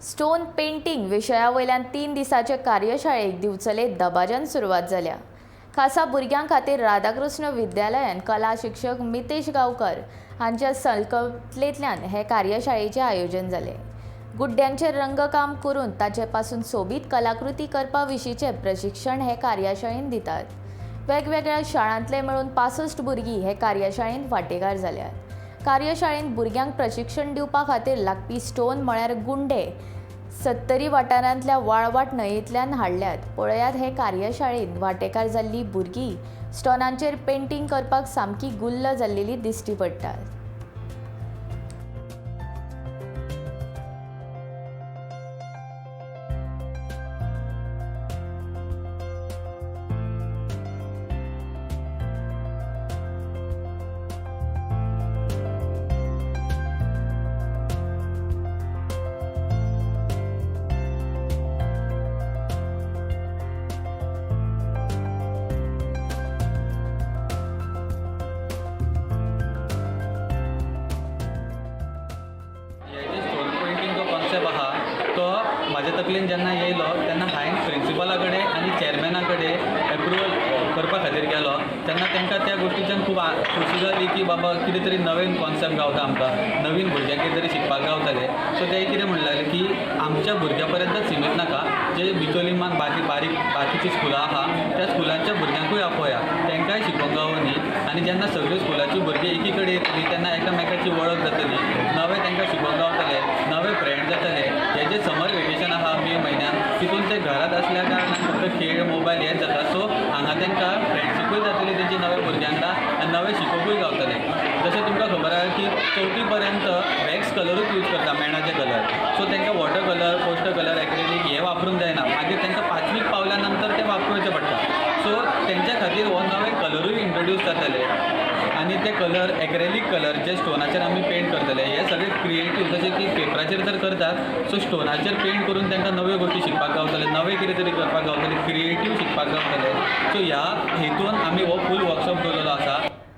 Stone painting विशया वयल्यान 3 दिसाचे कार्यशाळेक दिवचले दबाज्यान सुरवात जाल्या. खासा भुरग्यां खातीर राधाकृष्ण विद्यालयान कला शिक्षक मितेश गांवकर हांच्या संकल्पनेंतल्यान हे कार्यशाळेचें आयोजन जालें. गुड्ड्यांचेर रंगकाम करून ताचे पासून सोबीत कलाकृती करपा विशींचें प्रशिक्षण हे कार्यशाळेंत दितात. वेगवेगळ्या शाळांतले मेळून 65 भुरगीं हे कार्यशाळेंत वांटेकार जाल्यात. कार्यशाळेंत भुरग्यांक प्रशिक्षण दिवपा खातीर लागपी स्टोन म्हळ्यार गुंडे सत्तरी वाठारांतल्या वाळवाट न्हंयेंतल्यान हाडल्यात. पळयात हे कार्यशाळेंत वांटेकार जाल्लीं भुरगीं स्टोनांचेर पेंटींग करपाक सामकी गुल्ल जाल्लेली दिश्टी पडटात. हे जे स्टोन पेंटींग जो कॉन्सेप्ट आहा तो म्हाज्या तकलेन जेन्ना येयलो तेन्ना हांवें प्रिंसिपला कडेन आनी चॅरमॅना कडेन एप्रुवल करपा खातीर गेलो तेन्ना तांकां त्या गोश्टीच्यान खूब खोशी जाली की बाबा कितें तरी नवीन कॉन्सेप्ट गावता आमकां, नवीन भुरग्यांक कितें तरी शिकपाक गावतलें. सो ते कितें म्हणूंक लागले की आमच्या भुरग्यां पर्यंतच सिमीत नाका, जे बिचोलीमान बाकी बारीक बाकीचीं स्कुलां आहा त्या स्कुलांच्या भुरग्यांकूय आपोवया, तांकांय शिकोवंक गावनी. आनी जेन्ना सगळीं स्कुलाचीं भुरगीं एकी कडेन येतलीं तेन्ना एकामेकाची वळख जातली, नवें तांकां शिकोवंक गावतलें, नवे फ्रेंड जातले. हे जे समर वेकेशन आहा मे म्हयन्यान तितून ते घरांत आसल्या कारणान फक्त खेळ मोबायल हेच जाता. सो हांगा तांकां फ्रेंडशिपूय जातली तेंची नव्या भुरग्यां वांगडा आनी नवें शिकोवंकूय गावतलें. जशें तुमकां खबर आहा की चवथी पर्यंत वॅक्स कलरूच यूज करता, मेणाचे कलर. सो तांकां water colour, poster colour, acrylic हे वापरूंक जायना. मागीर तांकां पांचवीक पावल्या नंतर ते वापरचे पडटा. सो तेंच्या खातीर हो नवे कलरूय इंट्रोड्यूस जातले आनी ते कलर एक्रेलीक कलर जे स्टोनाचेर आमी पेंट करतले हे सगळे क्रिएटीव, जशें की पेपराचेर जर करतात सो स्टोनाचेर पेंट करून तांकां नव्यो गोश्टी शिकपाक गावतले, नवें कितें तरी करपाक गावतलें, क्रिएटीव शिकपाक गावतलें. सो ह्या हेतून आमी हो फूल